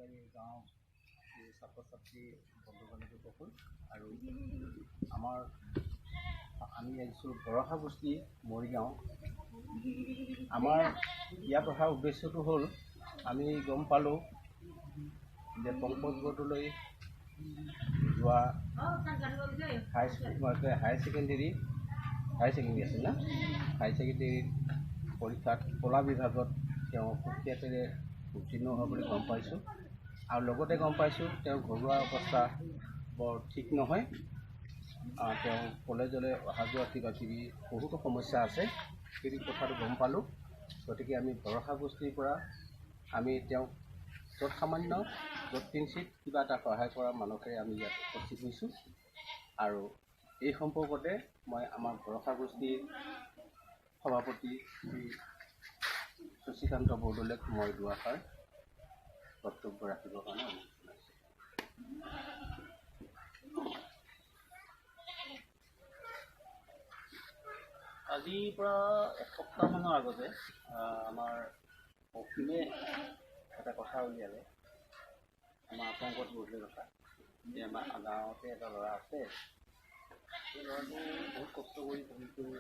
ঔজাৰী গাঁও ছাত্ৰ ছাত্ৰী বন্ধু বান্ধৱীসকল আৰু আমি আহিছোঁ ভৰসা বস্তি মৰিগাঁও। আমাৰ ইয়াত অহাৰ উদ্দেশ্যটো হ'ল, আমি গম পালোঁ যে পংকজ বৰদলৈ যোৱা হাই ছেকেণ্ডেৰী আছিল না, হাই ছেকেণ্ডেৰী পৰীক্ষাত কলা বিভাগত তেওঁ সুখ্যাতিৰে উত্তীৰ্ণ হোৱা বুলি গম পাইছোঁ। আৰু লগতে গম পাইছোঁ তেওঁৰ ঘৰুৱা অৱস্থা বৰ ঠিক নহয়, তেওঁ কলেজলৈ অহা যোৱা কিবা কিবি বহুতো সমস্যা আছে, সেই কথাটো গম পালোঁ। গতিকে আমি ভৰসা গোষ্ঠীৰ পৰা আমি তেওঁক য'ত সামান্য য'ত কিঞ্চিত কিবা এটা সহায় কৰা মানসেৰে আমি ইয়াত উপস্থিত হৈছোঁ। আৰু এই সম্পৰ্কতে মই আমাৰ ভৰসা গোষ্ঠীৰ সভাপতি শ্ৰী শশীকান্ত বৰদলৈক মই দুআষাৰ বক্তব্য ৰাখিবৰ কাৰণে অনুৰোধ জনাইছোঁ। আজিৰ পৰা এসপ্তাহমানৰ আগতে আমাৰ অসীমে এটা কথা উলিয়ালে, আমাৰ পংকজ বৰদলৈৰ কথা, যে আমাৰ গাঁৱতে এটা ল'ৰা আছে, সেই ল'ৰাটো বহুত কষ্ট কৰি পঢ়ি কৰি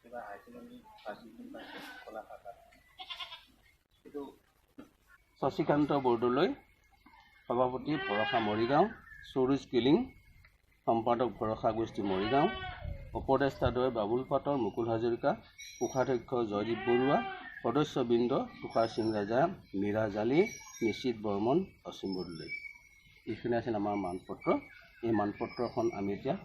কিবা হায়াৰ ছেকেণ্ডেৰী ফাৰ্ষ্ট ডিভিজন পাইছে কলা শাখাত। সেইটো শশীকান্ত বৰদলৈ, সভাপতি ভৰসা মৰিগাঁও, সৰোজ কিলিং, সম্পাদক ভৰসা গোষ্ঠী মৰিগাঁও, উপদেষ্টাদ্বয় বাবুল পাটৰ, মুকুল হাজৰিকা, কোষাধ্যক্ষ জয়দীপ বৰুৱা, সদস্যবৃন্দ তুষাৰ সিং ৰাজা, মীৰা জালি, নিশ্চিত বৰ্মন, অসীম বৰদলৈ। এইখিনি আছিল আমাৰ মানপত্ৰ। এই মানপত্ৰখন আমি এতিয়া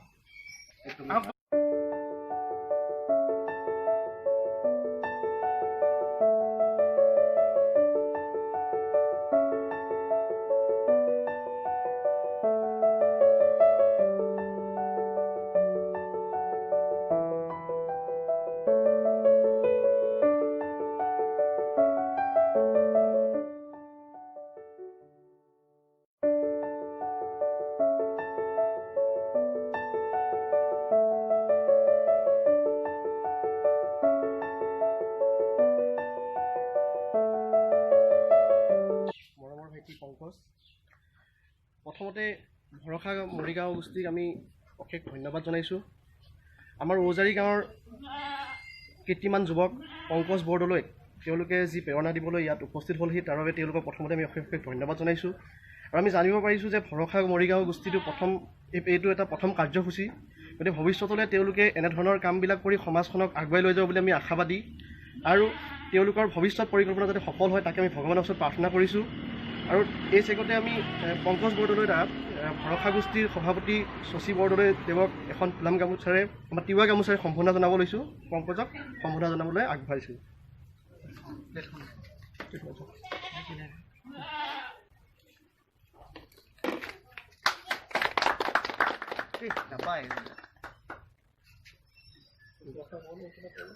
প্ৰথমতে ভৰসা মৰিগাঁও গোষ্ঠীক আমি অশেষ ধন্যবাদ জনাইছোঁ। আমাৰ ঔজাৰী গাঁৱৰ কীৰ্তিমান যুৱক পংকজ বৰদলৈক তেওঁলোকে যি প্ৰেৰণা দিবলৈ ইয়াত উপস্থিত হ'লহি, তাৰ বাবে তেওঁলোকক প্ৰথমতে আমি অশেষ অশেষ ধন্যবাদ জনাইছোঁ। আৰু আমি জানিব পাৰিছোঁ যে ভৰসা মৰিগাঁও গোষ্ঠীটো প্ৰথম এইটো এটা প্ৰথম কাৰ্যসূচী, গতিকে ভৱিষ্যতলৈ তেওঁলোকে এনেধৰণৰ কামবিলাক কৰি সমাজখনক আগুৱাই লৈ যাব বুলি আমি আশাবাদী। আৰু তেওঁলোকৰ ভৱিষ্যত পৰিকল্পনা যাতে সফল হয় তাকে আমি ভগৱানৰ ওচৰত প্ৰাৰ্থনা কৰিছোঁ। আৰু এই চেগতে আমি পংকজ বৰদলৈ দাক ভৰসা গোষ্ঠীৰ সভাপতি শশী বৰদলৈ দেৱক এখন ফুলাম গামোচাৰে, আমাৰ তিৱা গামোচাৰে সম্বৰ্ধনা জনাব লৈছোঁ। পংকজক সম্বৰ্ধনা জনাবলৈ আগবাঢ়িছোঁ।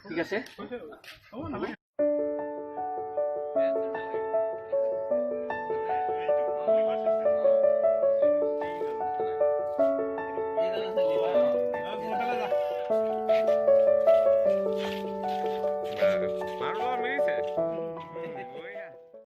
ঠিক আছে।